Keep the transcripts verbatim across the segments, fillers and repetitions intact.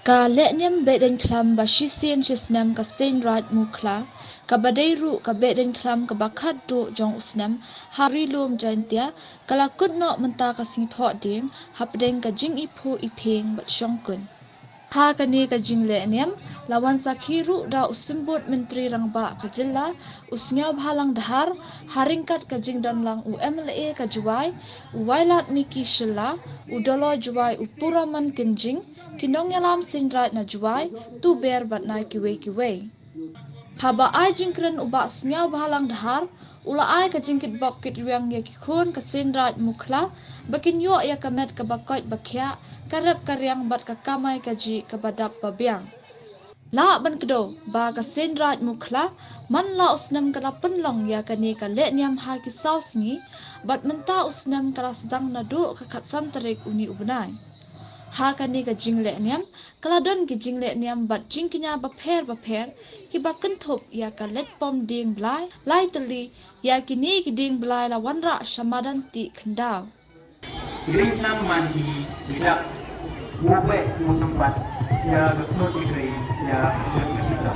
Ka lehniam Behdeiñkhlam ba shisien shisnem ka Seiñraij Mukhla, kaba dei ruh ka Behdeiñkhlam kaba khatduh jong u snem ha Ri Lum Jaiñtia, ka la kut noh mynta ka Sngi Thohdieng hapdeng ka jingiphuh iphieng bad shongkun. Ha kane ka jinglehniam la wan sakhi ruh da u Symbud Myntri Rangbah ka jylla, u Sniawbhalang Dhar, ha ryngkat ka jingdon lang u M L A ka Jowai, u Wailadmiki Shylla, u Doloi Jowai u Puramon Kynjing, ki nongïalam Seiñraij na Jowai, Tuber bad na kiwei kiwei. Haba ai jingkren u Bah Sniawbhalang Dhar u la ai ka jingkitbok kitrwiang ïa ki khun ka Seiñraij Mukhla ba kin ïoh ïa ka met kaba koit ba khiah, ka rep ka riang bad ka kamai kajih kaba dap ba biang. Lah ban kdew ba ka Seiñraij Mukhla man la u snem ka la pynlong ïa kane ka lehniam ha ki saw sngi, bad mynta u snem ka la sdang naduh ka khatsan tarik une u bnai. Ha kane ka jinglehniam ka la don ki jinglehniam bad jingkñia bapher bapher kiba kynthup ïa ka leit pom dieng blai lai tylli, ïa kine ki dieng blai la wanrah sha madan Tih Khyndaw. Ki dei ki nam man ki, ki dak, u beh u sympat ïa ka sor ki dei ïa ka sor ki sita.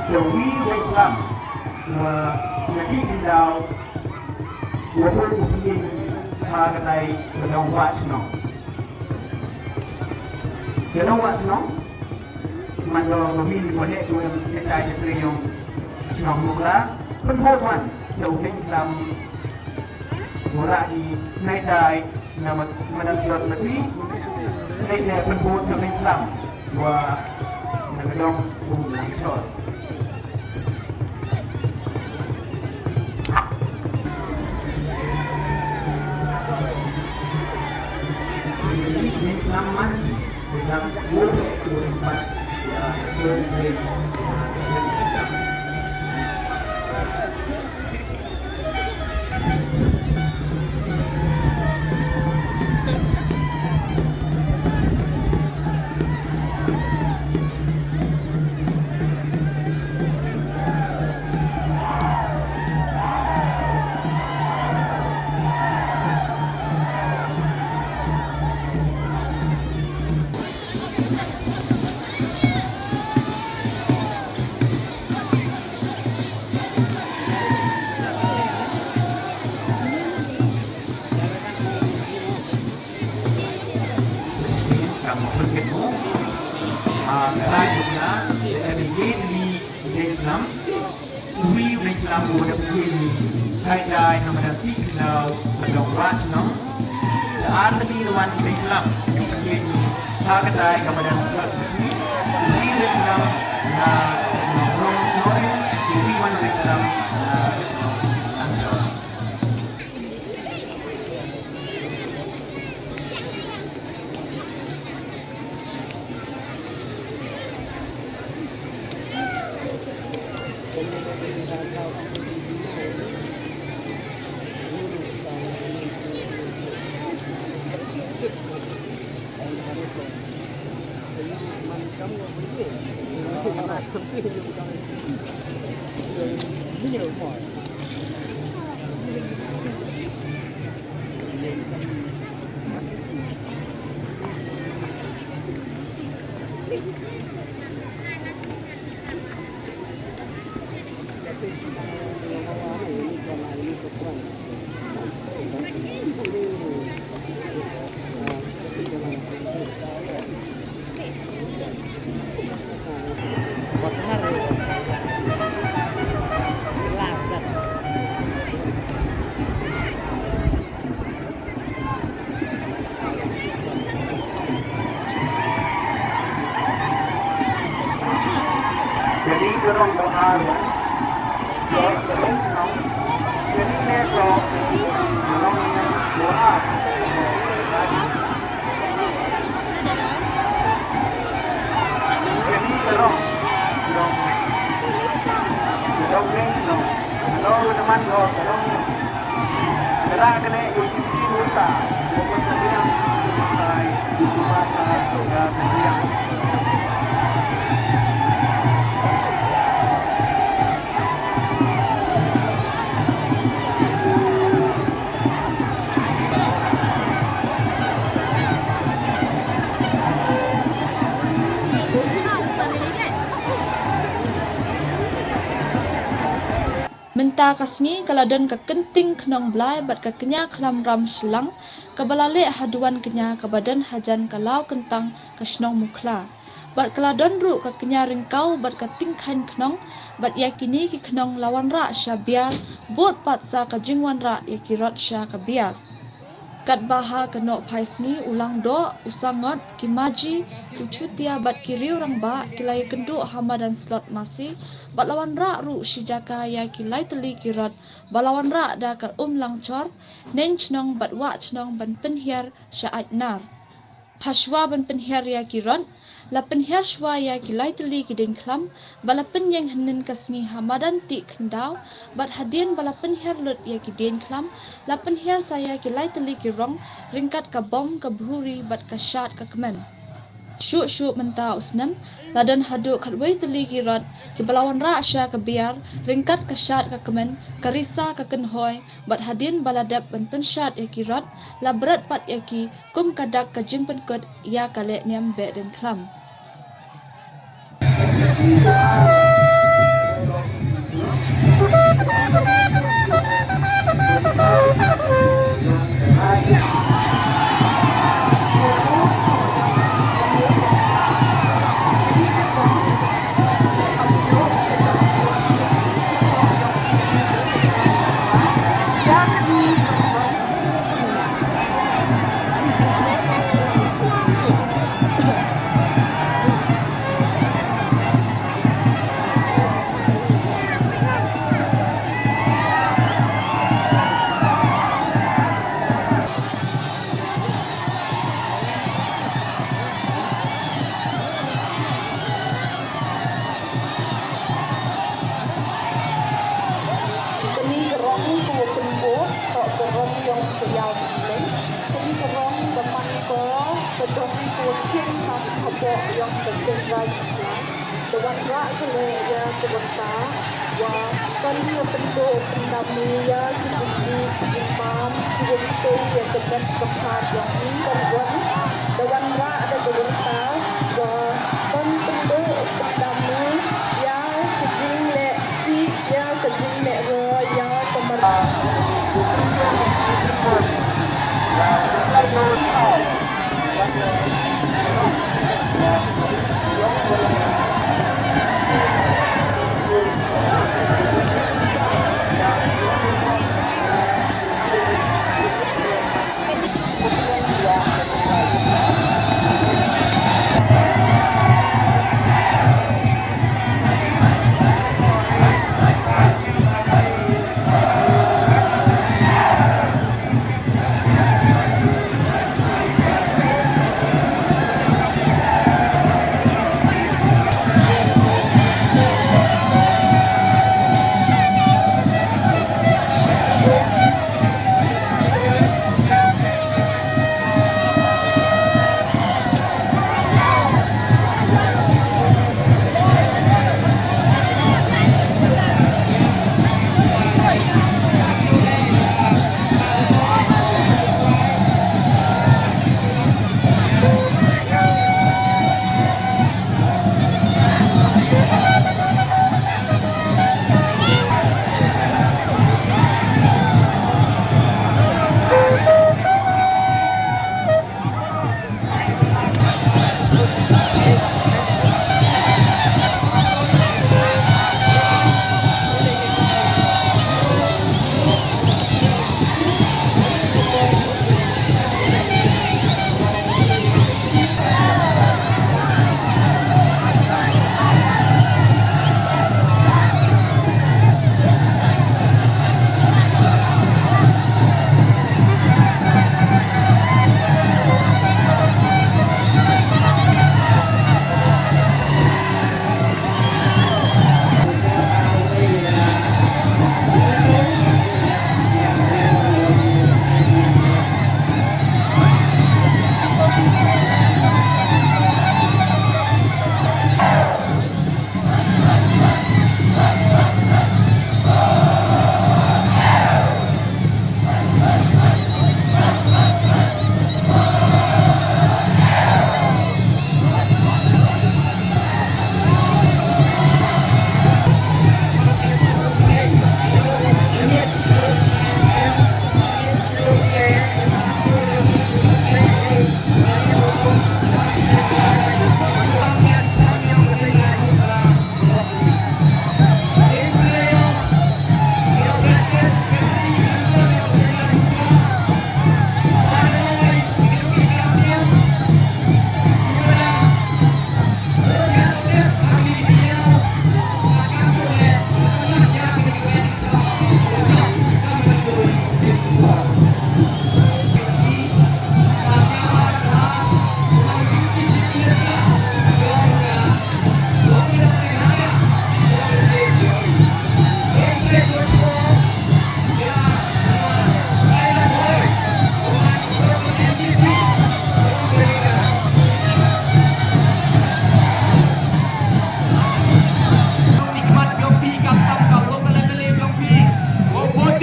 Te wi u dei ki nam wa ïa Tih Khyndaw wa bun u pynïeng ha ka tai ka dong Wah Shnong. Ka dong Wah Shnong man dong ba wi wa leh tu em setai setai yong Shnong Mukhla pynbor wan sa u dei ki nam. Murah di nai tai na ma-, mana slot masi. Nai ne pynbun sa ring lam wa na ka dong bun lang slot. Ring lam man, ring lam bun, bun sempat. Ya, bun, bun. Wi u dei klam u dei pynïeng ni. Hai dai ha madan Tih Khyndaw ka dong Wah Shnong. Te ar tylli la wan u dei klam u pynïeng ni. Ha ka dai ka madan Shnong Shnong. Wi u dei klam na Shnong Rong Shnong. Wi wan u dei klam na Shnong Tanjong. Jadi, dorong doa, ya. Dorong, dorong, senang. Jadi, ne, dorong, dorong, doa. Jadi, dorong, dorong. Dorong, senang. Dorong, teman, dorong, dorong. Mynta ka sngi ka la don ka kynting khnong blai bad ka kñia khlam ram shlang, kaba la leh ha duwan kñia kaba don hajan ka law kyntang ka shnong Mukhla. Bad ka la don ruh ka kñia ryngkaw bad ka tyngkhaiñ khnong, bad ïa kine ki khnong la wanrah sha biar, bud pat sa ka jingwanrah ïa ki rot sha ka biar. Katba ha ka nohphai sngi u Langdoh, u Sangot, ki Maji, u Chutia bad ki riew rangbah ki la ïakynduh ha madan slot masi, bad la wanrah ruh shi jaka ïa ki lai tylli ki rot, ba la wanrah da ka Umlangchor, neng chnong bad wah chnong ban pynhiar sha Aitnar. Hashwa ban pynhiar ïa ki rot, la pynhiar shwa ïa ki lai tylli ki dieng khlam, ba la pynïeng hynnin ka sngi ha madan tih khyndaw, bad hadien ba la pynhiar lut ïa ki dieng khlam, la pynhiar sa ïa ki lai tylli ki rong, ryngkat ka bom, ka bhuri, bad ka shad ka kmen. Shuh shuh mynta u snem, la don haduh khatwei tylli ki rot, kiba la wanrah sha ka biar, ryngkat ka shad ka kmen, ka risa ka kynhoi, bad hadien ba la dep ban pynshad ïa ki rot, la bret pat ïa ki, kum ka dak ka jingpynkut ïa ka lehniam Behdeiñkhlam. Kani ka rong ka wa pynbud, ka ka rong yong ka yaw pynleng. Kani ka rong da man ka ka dong ka wa kin ha ka hapoh yong ka kin rai ka. Da wan rah ka le ya ka wa ta, wa kan ya pynbud pyndam ya ki bukti ki bam ki wa pynbud ya ka met ka phat yong ni kan wan. Da wan rah da ka wa ta, wa kan pynbud pyndam ya ka jing le. Ïa ka jingmeh ro ïa ka mar.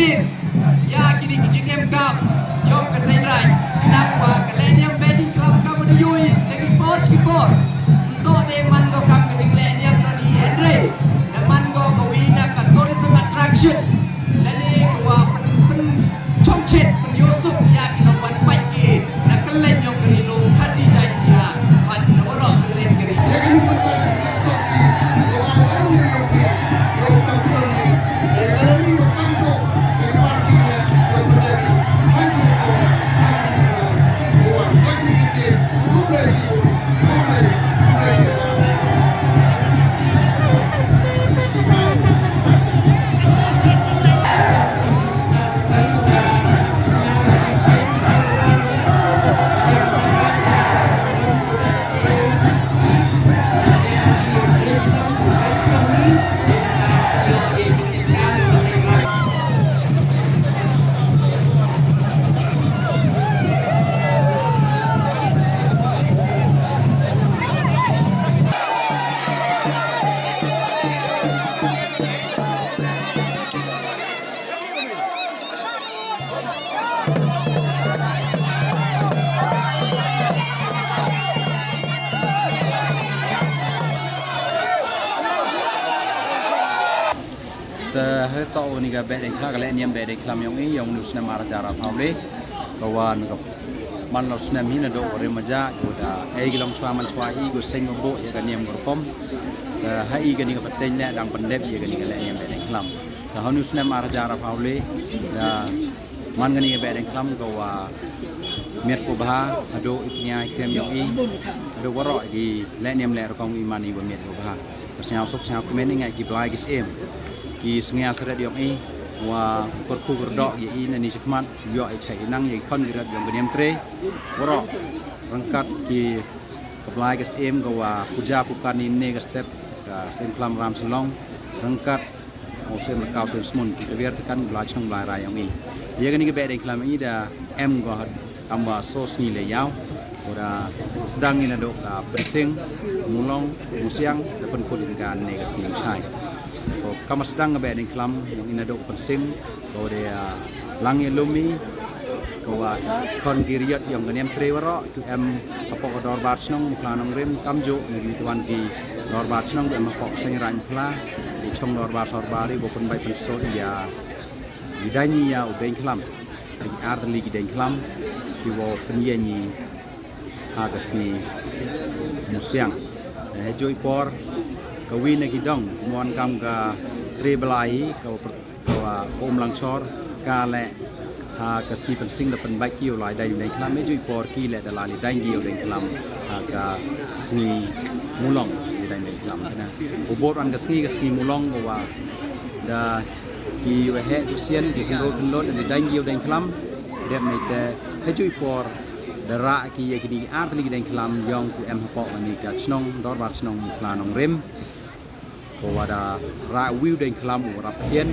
Ïa kine ki jingem kam ïong ka seng rain, khnang ba ka lehniam Behdeiñkhlam kam da ïohi na ki por ki por. Nto de man ko kam ka jinglehniam na ni hynrei da man ko ka wi na ka tourism attraction. Lane ka wa pyn pyn chongchet pyn ïoh suk ïa ki nongwan pait ki na kylleng ïong ka ri lum Khasi Jaiñtia bad na waroh kylleng ka ri. Te ha to ni ka Behdeiñkhlam, ka lehniam Behdeiñkhlam ïong i ïong nu snem ar hajar arphaw le. Ka wan ka man lo snem hi na do re maja ko da ei ki long chwa man chwa i ko seng mo bo ïa ka niam ko rukom. Te ha i ka ni ka pateng ne dang pyndep ïa ka ni ka lehniam Behdeiñkhlam. Te ha nu snem ar hajar arphaw le da man ka ni ka Behdeiñkhlam ka wa miet ko bha ha do i kñia i krem ïong i ha do waroh ki lehniam leh rukom i man i wa miet ko bha. Ka sngewsuk sngewkmen i nga ki blai ki syiem ki sngia seret ïong i wa kyrkhu kyrdoh ïa i na ni shakhmat ïoh i chai i nang ïa ki khon ki rat ïong ka niam tre waroh ryngkat ki ka blai ki syiem ka wa puja pukan i ne ka step ka Syiem Khlam Ram Shalong ryngkat u Syiem Lakaw Syiem Smun ki ka wiar tekan blai chnong blai rai ïong i. Ïa ka ni ka Behdeiñkhlam i da em ko kam wa so sngi le ïaw. Ko da sdang i na do ka Pynsing Mulong Musiang da pynkut i ka ne ka sngi u shai. Ko kam wa sdang ka Behdeiñkhlam ïong i na do Pynsing ko de lang i lum i ko wa khon ki riot ïong ka niam tre waroh tu em hapoh ka dorbar chnong Mukhla Nongrim kam ju ni ki tuan ki dorbar chnong em hapoh seng rain Mukhla i chong dorbar sorbar i bo pynbai pynsol ïa i dang ïa u Deiñkhlam. Ki ar tylli ki Deiñkhlam ki wa pynïeng i ha ka sngi Musiang. He ju i por ka wi na ki dong mon kam ka tre blai ka wa ka wa ka Umlangshor ka le ha ka sngi Pynsing da pynbait ki u lai dai Deiñkhlam he ju i por ki le da lai dai ki u Deiñkhlam ha ka sngi Mulong i dai Deiñkhlam na u bot an ka sngi ka sngi Mulong ka wa da ki wa he ku sian ki kynrol kynrol da dai ki u Deiñkhlam. Dep ni te he ju i por da ra ki ya ki ni ar tylli ki Deiñkhlam ïong ku em hapoh ni ka chnong dorbar chnong Mukhla Nongrim. Ko wa da ra wi u Deiñkhlam u rap hien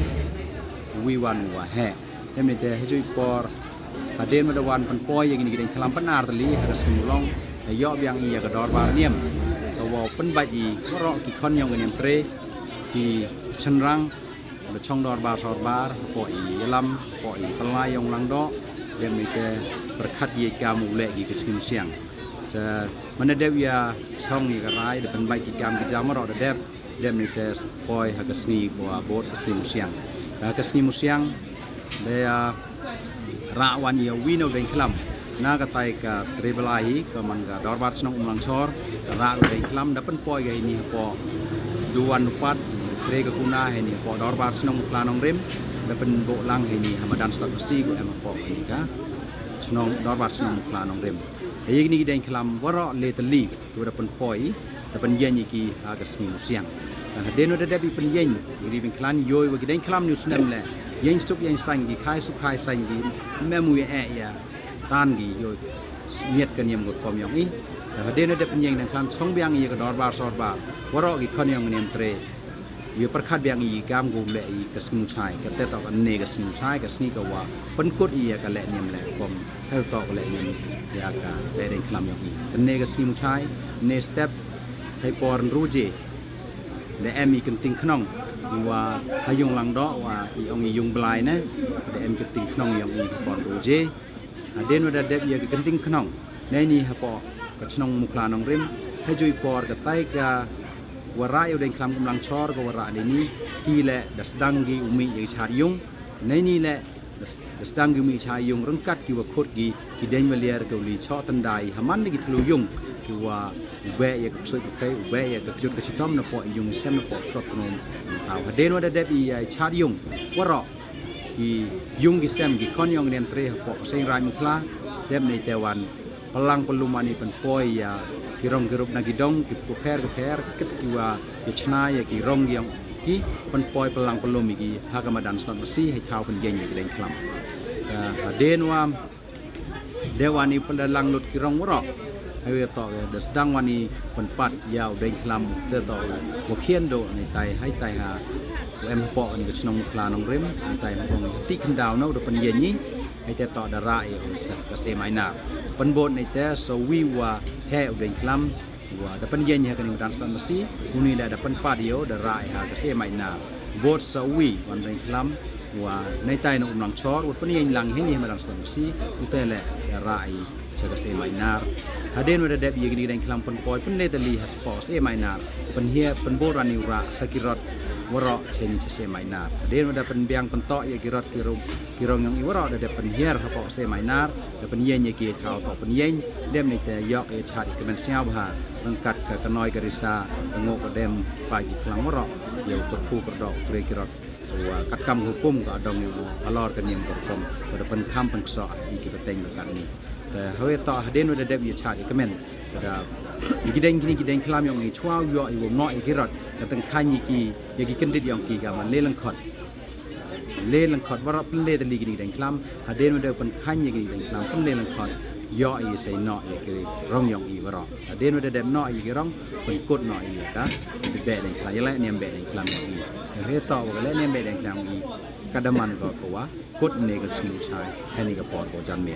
wi wan wa he. Em ni te he ju i por hadien ma da wan pynpoi ya ki ni ki Deiñkhlam pyn ar tylli ha ka sngi Mulong. He ïoh biang i ya ka dorbar niam ka wa pynbait i waroh ki khon ïong ka niam tre ki chynrang ba chong dorbar sorbar hapoh i ïalam hapoh i pynlai ïong Langdoh. Em ni te pyrkhat i kam u leh ki ka sngi Musiang. Te man da dep ïa chong ïa ka rai da pynbait ki kam ki jam waroh da dep. Dep ni te poi ha ka sngi ko wa bot ka sngi Musiang. Ha ka sngi Musiang da ïa ra wan ïa wi na u Deiñkhlam na ka tai ka tre blai hi ka man ka dorbar chnong Umlangshor. Ra u Deiñkhlam da pynpoi ka hi ni hapoh duwan u pat tre ka kuna hi ni hapoh dorbar chnong Mukhla Nongrim da pynbok lang hi ni ha madan Stot Masi ko em hapoh hi ka chnong dorbar chnong Mukhla Nongrim. Hi ni ki Deiñkhlam waroh le tylli. Ki wa da pynpoi da pynïeng i ki ha ka sngi Musiang. Hadien wa da dep i pynïeng i ri Deiñkhlam ïoi wa ki Deiñkhlam ni u snem le ïeng suk ïeng sain ki khai suk khai sain ki mem u ïa eh ïa tan ki ïoi miet ka niam ka kom ïong i. Hadien wa da pynïeng Deiñkhlam chong biang i ka dorbar sorbar waroh ki khon ïong niam tre. Ïa pyrkhat biang i kam gu leh i ka sngi Muchai ka te to ka ne ka sngi Muchai ka sngi ka wa pynkut i ïa ka leh niam leh kom. Hei to ka leh niam ïa ka leh Deiñkhlam ïong i ka ne ka sngi Muchai ne step hei por nruje. Da em i kynting khnong Wa ha yung Langdoh wa i ong i yung Blai ne, da em ka tingkhnong yong i ha pon u je. Hadien wa da dep ya ka tingkhnong nei ni ha pok ka chnong Mukhla Nongrim, ha jui por ka tai ka wa rah ya u deng khlam Umlangchor ka wa rah nei ni, ki le da sdang ki u mih ya ka chad yung. Nei ni le da sdang ki u mih chad yung ryngkat ki wa khut ki, ki deng wa liar ka u li choh tendai ha man da ki thlu yung, ki wa u beh ya ka ksuid ka kai, u beh ya ka kjut ka chitom na pok yung sem na pok srot tnum. Tau hadien wa da dep i ya chad yung waroh, ki yung ki sem ki khon yong niam tre ha pok seng rai Mukhla, dep nei te wan palang palum ani pynpoi ya ki rong ki rup na ki dong ki pukher ki pher kit ki wa ki chna ya ki rong yong ki pynpoi palang palum ya ki ha ka madan Slot Masi ha thaw pynjeng ya ki deng khlam. Hadien wa de wani pynda lang lut ki rong waroh. Hai we to da sdang wani pynpat ya u deng khlam te to wa khian do ni tai hai tai ha. U em pok ni ka chnong Mukhla Nongrim ni tai ha ong ti khyndau no da pynjeng ni. Hai te to da rah ya u ka se mai nar. Pynbot ni te so wi wa he u deng khlam wa da pynjeng ha ka ni madan Slot Masi, u ni le da pynpat ya u da rah ya ka se mai nar. Bot sa wi wan deng khlam wa nei tai na Umlangchor wa pynjeng lang hi ni madan Slot Masi, u te le da rah i sa ka se mai nar. Hadien wa da dep ya ki deng khlam pynpoi pynle tali ha spo se mai nar. Pynhiar pynbot rani u rah sa ki rot waroh chen sa se mai nar. Hadien wa da pynbiang pyntok ya ki rot ki rong ki rong yong i waroh da dep pynhiar ha pok se mai nar. Da pynjeng ya ki thaw pok pynjeng, dep ni te yok ya chad i kmen siaw bha ryngkat ka kanoi ka risa, ka ngo ka dem pa ki khlam waroh ya u pyrphu pyrdok pre ki rot. Wa kat kam hukum ka adong ya u halor ka niam ka rukom ka da pynkham pynksoh i ki pateng ka kat ni. Te hoi to hadien wa da dep ya chad i kmen ka da i ki deng kini ki deng khlam yong i chwa u yok i wa ngoh i ki rot ka tengkhan i ki ya ki kyndit yong ki ka man le langkhot. Le langkhot waroh pynle tali kini ki deng khlam, hadien wa da pynkhang ya kini ki deng khlam pynle langkhot, yok i sei noh ya ki rong yong i waroh. Hadien wa da dep noh ya ki rong pynkut noh i ya ka beh deng khlam ya le niam beh deng khlam yong i. He to wa le niam beh deng khlam i ka da man ko ko wa kut ne ka snu chai ha ni ka por ko jan me.